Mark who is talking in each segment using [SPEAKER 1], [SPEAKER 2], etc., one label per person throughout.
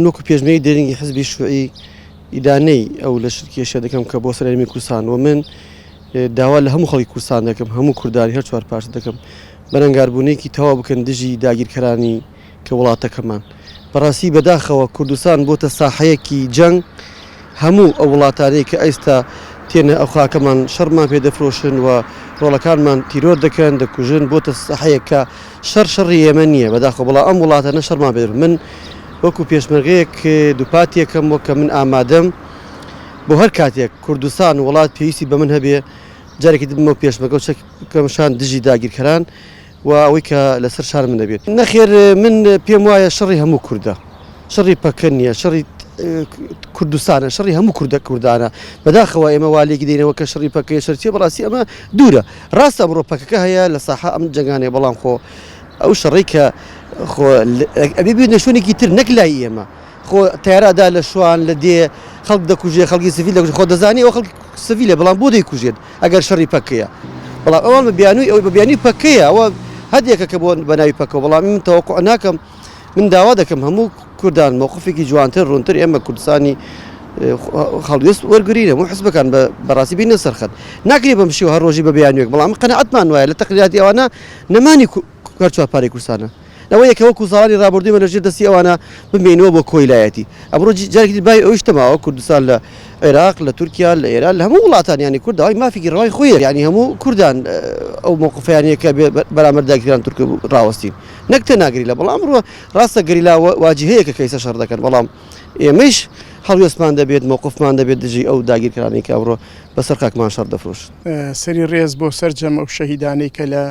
[SPEAKER 1] من وەکو پێشمەرگەی دێرینی حزبی شوعی ئیدانەی ئەو لەشکرکێشیە دەکەم کە بۆ سەر هەرێمی کوردستان و من داوا لە هەموو خەڵکی کوردستان دەکەم هەموو کوردانی هەر چوار پارچە دەکەم بەرەنگاربوونێکی تەواو بکەن دژی داگیرکەرانی کە وڵاتەکەمان بەڕاستی بەداخەوە کوردستان بۆتە ساحەیەکی جەنگ هەموو ئەو وڵاتانەی کە ئێستا تێنە ئەو خاکەمان شەڕمان پێ دەفرۆشن و ڕۆڵەکانمان تیرۆر دەکەن دەکوژن بۆتە ساحەیەک کە شەڕ شەڕی ئێمە نییە بەداخەوە بەڵام ئەم وڵاتانە شەڕمان پێ من وەکو پێشمەرگەیەک دووپاتیەکەم وەکە من ئامادەم بۆ هەر کاتێک کوردستان وڵات پێویستی بە من هەبێ جارێکی بمەوە پێشمەرگە و چەک بکەم شان دژی داگیرکەران و ئەوەی کە لەسەر شان من دەبێت. نەخێر من پێم وایە شەڕی هەموو کوردە شەڕی پەکە نییە شەڕی کوردستانە شەڕی هەموو کوردە کوردانە بەداخەوە ئێمە وا لێکی دەینەوە کە شەڕی پەکەیە شەر چیە بەڕاستی ئەمە دوورە ڕاستە ئەمڕۆ پەکەکە هەیە لە ساحە ئەم جەنگانەیە بەڵام خۆ ئەو شەڕەی کە خۆ ئەبێ بێنە شوێنێکی تر نەک لای ئێمە خۆ تەیارە ئەدا لە شوان لە دێ خەڵک دەکوژێ خەڵکی سڤیل دەکوژێ خۆ دەزانی ئەوە خەڵکی سڤیلە بەڵام بۆ دەیکوژێت ئەگەر شەڕی پەکەیە بەڵام ئەوان بە بیانووی ئەوەی بە بیانووی پەکەیە ئەوە هەدێکە کە بۆ بە ناوی پەکەوە بەڵام من تەوەقع ناکەم من داوا دەکەم هەموو کوردان مەوقفێکی جوانتر ڕوونتر ئێمە کوردستانی هەڵوێست وەرگرین هەموو حزبەکان بەڕاستی بینە سەرخەت ناکرێ بەم شێوە هەر ڕۆژی بە بیانوویەک بەڵام قەناعەتمان وایە لە تەقریراتی ئەوانە نەمانی هەر چوار پارەی کوردستانە ئەوەیە کە وەکو ساڵانی ڕابردووی مە لەژێر دەستی ئەوانە بمێنەوە بۆ کۆیلایەتی ئەمڕۆ جارێکی تر بای ئەویش تەماوە کوردستان لە عێراق لە تورکیا لە ئێران لە هەموو وڵاتان یانی کورد داوای مافێکی ڕەوای خۆی یانی هەموو کوردان ئەو مەوقفیان هەیە کە بەرامبەر داگیرکەران تورک ڕاوەستین نەک تەنها گەریلا بەڵام ئەمڕۆ ڕاستە گەریلا واجهەیەکە کە ئیستا شەڕ دەکەن بەڵام ئێمەیش هەڵوێستمان دەبێت مەوقفمان دەبێت دژی ئەو داگیرکەرانەی کە ئەمڕۆ بەسەر خاکمان شەڕ دەفرۆشن.
[SPEAKER 2] سەری ڕێز بۆ سەرجەم ئەو شەهیدانەی کە لە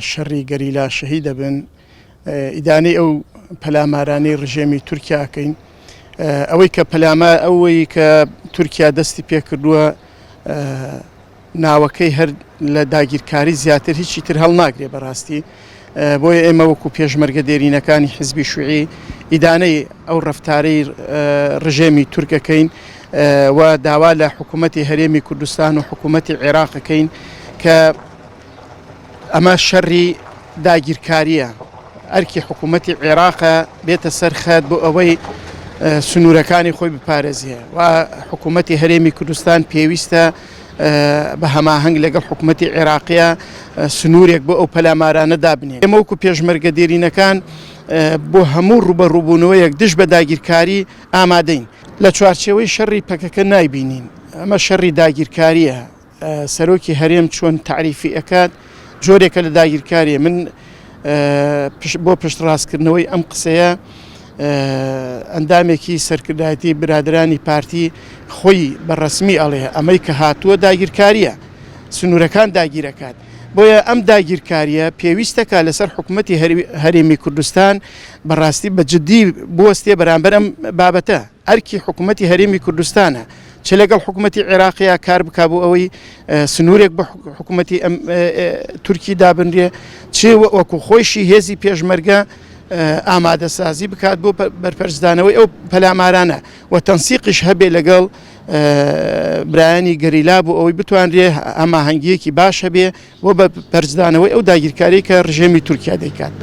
[SPEAKER 2] شەڕی گەریلا شەهید دەبن، ئیدانەی ئەو پەلامارانەی ڕژێمی تورکیا ئەکەین. ئەوەی کە پەلامار ئەوەی کە تورکیا دەستی پێکردووە ناوەکەی هەر لە داگیرکاری زیاتر هیچی تر هەڵناگرێ بەڕاستی بۆیە ئێمە وەکو پێشمەرگە دێرینەکانی حزبی شوعی ئیدانەی ئەو ڕەفتارەی ڕژێمی تورکەکەین و داوا لە حکوومەتی هەرێمی کوردستان و حکوومەتی عێراقەکەین کە ئەمە شەڕی داگیرکارییە، ئەرکی حکوومەتی عێراقە بێتە سەر خەت بۆ ئەوەی سنوورەکانی خۆی بپارێزێ و حکوومەتی هەرێمی کوردستان پێویستە بە هەماهەنگ لەگەڵ حکوومەتی عێراقیە سنوورێک بۆ ئەو پەلامارانە دابنێ. ئێمە وەکو پێشمەرگە دێرینەکان بۆ هەموو ڕووبەڕووبوونەوەیەک دژ بە داگیرکاری ئامادەین. لە چوارچێوەی شەڕی پەکەکە نایبینین، ئەمە شەڕی داگیرکارییە، سەرۆکی هەرێم چۆن تەعریفی ئەکات جۆرێکە لە داگیرکاریە من بۆ پشتڕاستکردنەوەی ئەم قسەیە ئەندامێکی سەرکردایەتی برادرانی پارتی خۆی بە ڕسمی ئەڵێ ئەمەی کە هاتووە داگیرکاریە سنوورەکان داگیرەکات بۆیە ئەم داگیرکاریە پێویستەکە لەسەر حکوومەتی هەرێمی کوردستان بەڕاستی بە جددی بوەستێ بەرامبەر ئەم بابەتە ئەرکی حکومەتی هەرێمی کوردستانە چ لەگەڵ حکومەتی عێراقیا کار بکا بۆ ئەوەی سنوورێک بە حکومەتی تورکی دابنرێ چ وەکو خۆیشی هێزی پێشمەرگە ئامادەسازی بکات بۆ بەرپەرچدانەوەی ئەو پەلامارانە و تەنسیقیش هەبێ لەگەڵ برایانی گەریلا بۆ ئەوەی بتوانرێ هەماهەنگیەکی باش هەبێ بۆ بەرپەرچدانەوەی ئەو داگیرکاری کە ڕژێمی تورکیا دەیکات.